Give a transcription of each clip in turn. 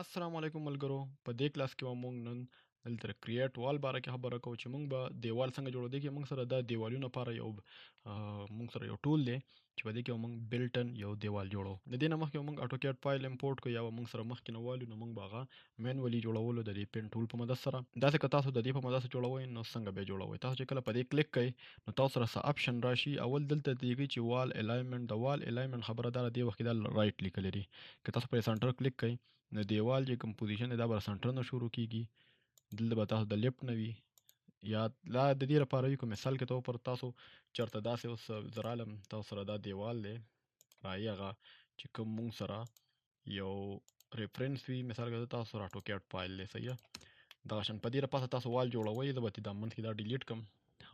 السلام علیکم ملګرو، په دې کلاس کې به موږ نن دلته create wall باره کې خبره کوو چې موږ به دیوال څنګه جوړو. دې کې موږ سره د دیوالونو لپاره یو موږ سره یو tool دی چې په دې کې موږ built-in یو دیوال جوړو. د دې نه مخکې موږ AutoCAD file import کړو یا به موږ سره مخکې نه والو، نو موږ به هغه manually جوړولو د دې pen tool په مدد سره. داسې که تاسو د دې په مدد سره جوړوئ نو څنګه به یې جوړوئ؟ تاسو چې کله په دې کلیک کوئ نو تاسو سره څه option راشي. اول دلته دیږي چې wall alignment، د wall alignment خبره دا دې وخت کې دا right لیکلی دی. که تاسو په center کلیک کوئ نو دیوال چې کوم position دی دا به center نه شروع کیږي. دلته به تاسو د left نه وي یا لا د دې لپاره وي. که مثال کې طور پر تاسو چېرته داسې اوس زه رالم، تاسو سره دا دیوال دی راځي، هغه چې کوم مونږ سره یو reference وي، مثال کې تاسو سره AutoCAD file دی، صحیح ده. دغه شان په دې لپاره تاسو wall جوړوئ. زه به ترې دا منځ کې دا delete کړم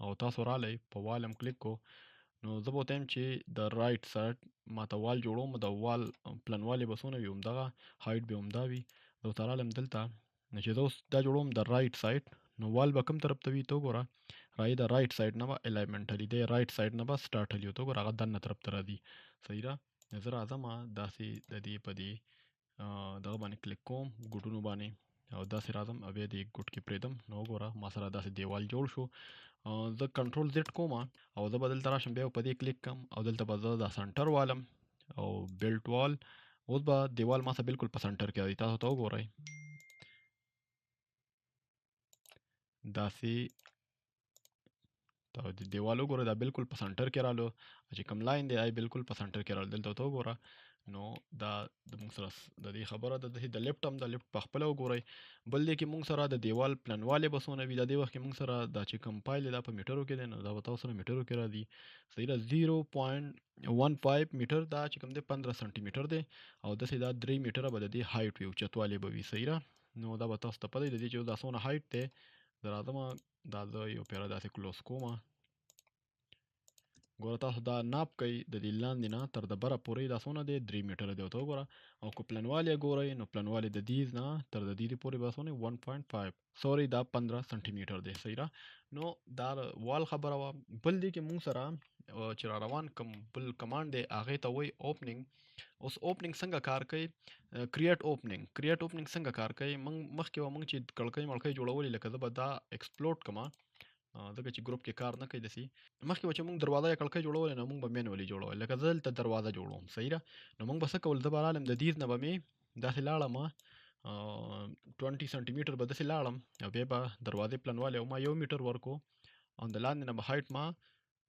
او تاسو رالئ په wall هم کلیک کو. نو زه به ورته وایم چې د right side ما ته wall جوړوم، د wall پلنوالی به څونه وي، همدغه height به همدا وي. زه ورته رالم دلته، نو چې زه اوس دا جوړوم د right side، نو wall به کوم طرف ته وي؟ ته وګوره راځي د right side نه به alignment هلي دی، right side نه به start هلي، ته وګوره هغه دننه طرف ته راځي، صحیح ده. نو زه راځم داسې د دې په دې دغه باندې کلیک کوم ګوټونو باندې او داسې راځم او بیا دې ګوټ کې پرېږدم. نو وګوره ما سره داسې دیوال جوړ شو. زه control Z کوم او زه به دلته راشم، بیا په دې کلیک کوم او دلته به زه دا center والم او build wall. اوس به دیوال ما سره بالکل په center کې راځي. تاسو ته وګورئ داسې دا د دیوال وګوره، دا بالکل په center کې رالو، چې کوم line دی آی بالکل په center کې رالو. دلته ته وګوره نو دا د موږ سره د دې خبره ده. د left هم د left په خپله وګورئ. بل دې کې موږ سره د دیوال پلنوالی به څونه وي؟ د دې وخت کې موږ سره دا چې کوم فایل دی دا په میټرو کې دی، نو دا به تاسو سره میټرو کې راځي، صحیح ده. 0.15 میټر دا چې کوم دی 15 سانتي میټر دی، او داسې دا 3 میټره به د دې height وي، اوچتوالی به وي، صحیح ده. نو دا به تاسو ته پته وي د دې چې دا څونه height دی. زه راځم دا زه یو پیره داسې close کوم. ګوره تاسو دا ناپ کوئ د دې لاندې نه تر د بره پورې دا څونه دی، 3 میټره دی، ورته وګوره. او که پلنوالی ګورئ نو پلنوالی د دې نه تر د دې پورې به څونه دی، 1.5، sorry دا 15 سانتي میټر دی، صحیح ده. نو دا wall خبره وه. بل دې کې مونږ سره چې را روان کوم بل command دی هغې ته وایي opening. اوس opening څنګه کار کوي؟ create opening. create opening څنګه کار کوي؟ مونږ مخکې وه مونږ چې کړکۍ مړکۍ جوړولې، لکه زه به دا explode کړم ځکه چې ګروپ کې کار نه کوي. داسې مخکې به چې مونږ دروازه یا کړکۍ جوړولې نو مونږ به manually جوړولې. لکه زه دلته دروازه جوړوم، صحیح ده. نو مونږ به څه کول، زه به رالم د دې نه به مې داسې لاړم، 20 سانتي میټر به داسې لاړم او بیا به دروازې پلنوالی او ما 1 میټر ورکو او د لاندې نه به height ما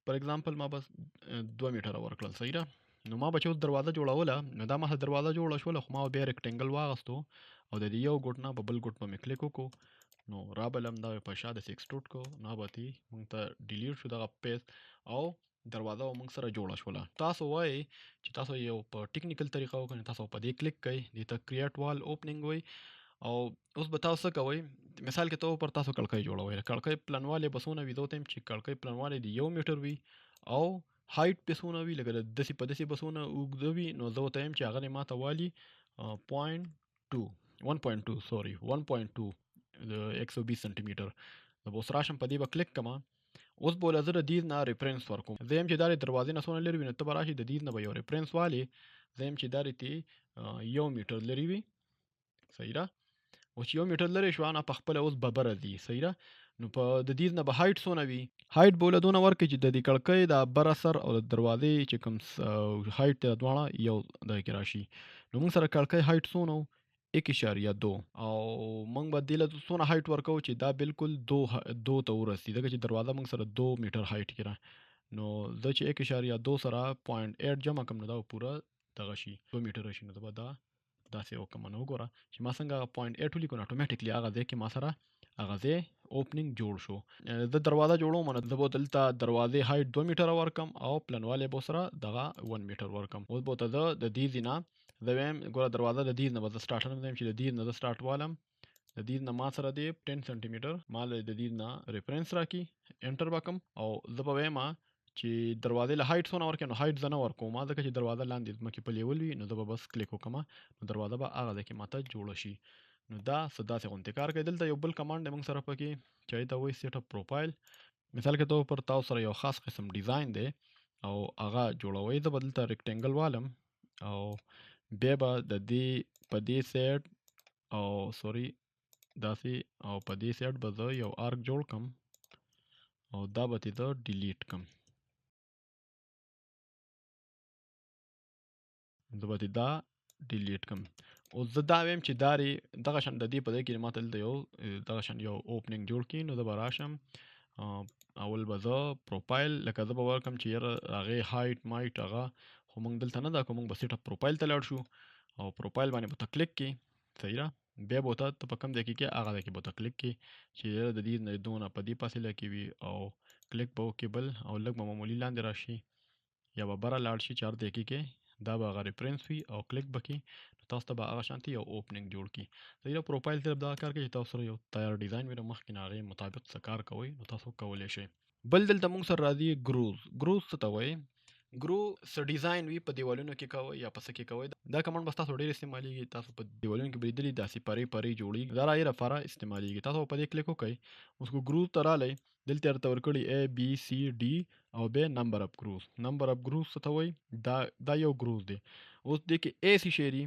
for example ما بس 2 میټره ورکړل، صحیح ده. نو ما به چې اوس دروازه جوړوله نو دا ما سره دروازه جوړه شوله، خو ما به بیا rectangle واغستو او د دې یو ګوټ نه په بل ګوټ به مې کلیک وکړو، نو را به لم دا په شا داسې extrude کړو، نو به تې مونږ ته delete شو دغه پیس او دروازه به مونږ سره جوړه شوله. تاسو وایئ چې تاسو یو په technical طریقه وکړئ، نو تاسو په دې کلیک کوئ، دې ته create wall opening وایي. او اوس به تاسو څه کوئ، مثال کې طور پر تاسو کړکۍ جوړوئ، کړکۍ پلنوالی به څونه وي؟ زه ورته وایم چې کړکۍ پلنوالی د 1 میټر وي او height به څونه وي، لکه د داسې په داسې به څونه اوږده وي. نو زه ورته وایم چې هغه دې ما ته والي، point two، one point two، sorry، one point two، د ایک سو بیس سانتي میټر. زه به اوس راشم په دې به کلیک کړم. اوس به له زه د دې نه reference ورکوم. زه یم چې دا د دروازې نه څونه لرې وي، نو ته به راشي د دې نه به یو reference والې. زه یم چې دا دې ترې، 1 میټر لرې وي، صحیح ده. اوس چې 1 میټر لرې شوه نو په خپله اوس به بره ځي، صحیح ده. نو په د دې نه به height څونه وي؟ height به له دونه ورکړي چې د دې کړکۍ د بره سر او د دروازې چې کوم height دی دواړه یو ځای کې راشي. نو موږ سره کړکۍ height څونه و؟ ایک اشاریه دو. او موږ به دې له څونه height ورکوو چې دا بالکل دو ته ورسي، ځکه چې دروازه موږ سره 2 میټر height کې ده. نو زه چې ایک اشاریه دو سره point eight جمع کړم نو دا به پوره دغه شي، 2 میټره شي. نو زه به دا داسې وکړم. نو وګوره چې ما څنګه هغه point eight ولیکو، نو automatically هغه ځای کې ما سره هغه ځای opening جوړ شو. زه دروازه جوړوم، نو زه به دلته دروازې height 2 میټره ورکړم او پلنوالی به سره دغه 1 میټر ورکړم. اوس به ورته زه د دې ځای نه زه وایم ګوره دروازه د دې نه به زه start نه وایم چې د دې نه زه start والم، د دې نه ما سره دی 10 سانتي میټر ما له د دې نه reference راکړي، enter به کړم. او زه به وایم چې دروازې له height څونه ورکړم، نو height زه نه ورکوم ځکه چې دروازه لاندې ځمکې په level وي، نو زه به بس کلیک وکړم، نو دروازه به هغه ځای کې ماته جوړه شي. نو دا څه داسې غوندې کار کوي. دلته یو بل command دی موږ سره پکې چې هغې ته وایي set up profile. مثال کې طور پر تاسو سره یو خاص قسم design دی او هغه جوړوئ. زه به دلته rectangle والم او بیا به د دې په دې سیټ او سوري داسې، او په دې سایډ به زه یو آرک جوړ کم او دا به ترې زه ډیلیټ کم، زه به ترې دا ډیلیټ کم. اوس زه دا وایم چې دا دغه شان د دې په ځای کې ما ته دلته یو دغه شان یو اوپنینګ جوړ کړي. نو زه به راشم، اول به زه پروفایل لکه زه به ورکم چې یاره هغې هایټ مایټ هغه خو موږ دلته نه ده کو، موږ به سیټ اپ پروفایل ته لاړ شو او پروفایل باندې به ته کلیک کړې، صحیح ده. بیا به ورته ته په کوم ځای کې کې هغه ځای کې به ورته کلیک کړې چې یاره د دې نه دونه په دې فاصله کې وي، او کلیک به وکړې بل، او لږ به معمولي لاندې راشي یا به بره لاړ شي چې هر ځای کې کې دا به هغه ریفرنس وي او کلیک به کړي، نو تاسو ته به هغه شانتې یو اوپنینګ جوړ کړي. صحیح ده. پروفایل صرف دغه کار کوي چې تاسو سره یو تیار ډیزاین وي، نو مخکې نه هغې مطابق څه کار کوئ نو تاسو کولی شئ. بل دلته موږ سره راځي ګروز. ګروز څه ته وایي؟ ګرو څه ډیزاین وي په دیوالونو کې کوئ یا په څه کې کوئ، دا کمانډ به ستاسو ډېر استعمالېږي. تاسو په دیوالونو کې به لیدلي داسې پرې پرې جوړېږي، دا رايې لپاره استعمالېږي. تاسو په دې کلیک وکړئ، اوس که ګروز ته رالئ دلته یې درته ورکړي ای بي سي ډي او بیا نمبر اف ګروز. نمبر اف ګروز څه ته وایي؟ دا یو ګروز دی. اوس دې کې ای څه شی دي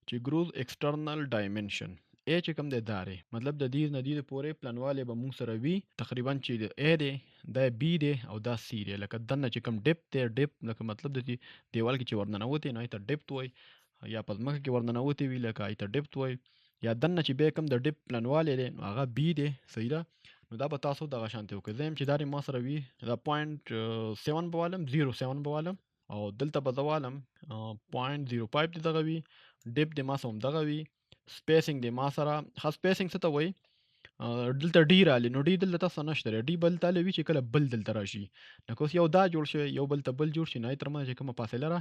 چې ګروز ایکسټرنل ډایمنشن، ای چې کوم دی دا دی، مطلب د دې نه دې پورې پلنوالی به موږ سره وي تقریبا چې ای دی، دا بي دی او دا سی دی. لکه دننه چې کوم ډیپت دی، ډیپت لکه مطلب د دې دیوال کې چې ورننوتی نو هغې ته ډیپت وایي، یا په ځمکه کې ورننوتی وي لکه هغې ته ډیپت وایي، یا دننه چې بیا کوم د ډیپت پلنوالی دی نو هغه بي دی، صحیح ده. نو دا به تاسو دغه شانتې وکړئ. زه یم چې دا دې ما سره وي، دا پوینټ سیون به والم، زیرو سیون به والم، او دلته به زه والم پوینټ زیرو فایو دې دغه وي، ډیپت دې ما سره هم دغه وي، سپیسینګ دې ما سره. ښه سپیسینګ څه ته وایي؟ دلته ډي راغلی، نو ډي دلته تاسو نشته دی، ډي بل ته وي چې کله بل دلته راشي. نو که اوس یو دا جوړ شي یو بل ته بل جوړ شي، نو هغې ترمنځ چې کومه فاصله ده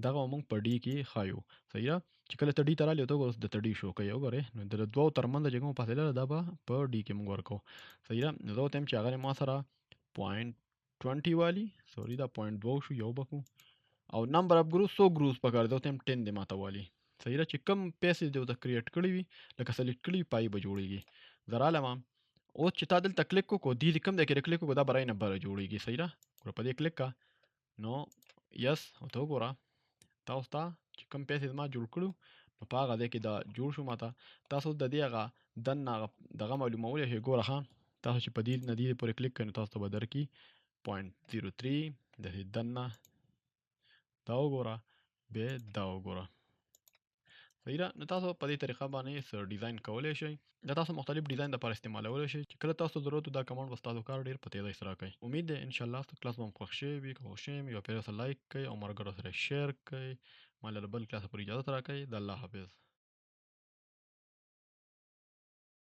دغه به موږ په ډي کې ښایو، صحیح ده. چې کله ته ډي ته رالې ته وګوره اوس دلته ډي شو کوي، وګورې نو د دوو ترمنځ چې کومه فاصله ده دا به په ډي کې موږ ورکوو، صحیح ده. نو زه ورته وایم چې هغه ما سره پوینټ ټوینټي والي، سوري دا پوینټ دوه شو، یو به کړو، او نمبر اف ګروز څو ګروز پکار دی، زه ورته وایم ټین دی ما ته والي، صحیح ده. چې کم پیسې دې ورته کریټ کړي وي لکه سلیکټ کړي وي پای به جوړېږي. زه رالم اوس چې تا دلته کلیک وکړو، دې دې کوم ځای کې کلیک وکړو دا به رای نه بره جوړېږي، صحیح ده. ګوره په دې کلیک کړه، نو یس ورته وګوره تاسو ته چې کوم پیسې زما جوړ کړو نو په هغه ځای کې دا جوړ شو. ما ته تاسو د دې هغه دننه هغه دغه معلومولی شئ. ګوره ښه تاسو چې په دې نه دې پورې کلیک کړئ نو تاسو ته به درکړي پوینټ زیرو تھري، داسې دننه دا وګوره بیا دا وګوره، صحیح ده. نو تاسو په دې طریقه باندې څه ډیزاین کولی شئ. دا تاسو مختلف ډیزاین دپاره استعمالولی شئ چې کله تاسو ضرورت وي دا کمانډ به ستاسو کار ډېر په تیزۍ سره کوي. امید دی انشاءالله ستاسو کلاس به هم خوښ شوی وي. که خوښ شوی یو پیره سره لایک کړئ او ملګرو سره شیر کړئ. ما له بل کلاس پورې اجازه راکړئ. د الله حافظ.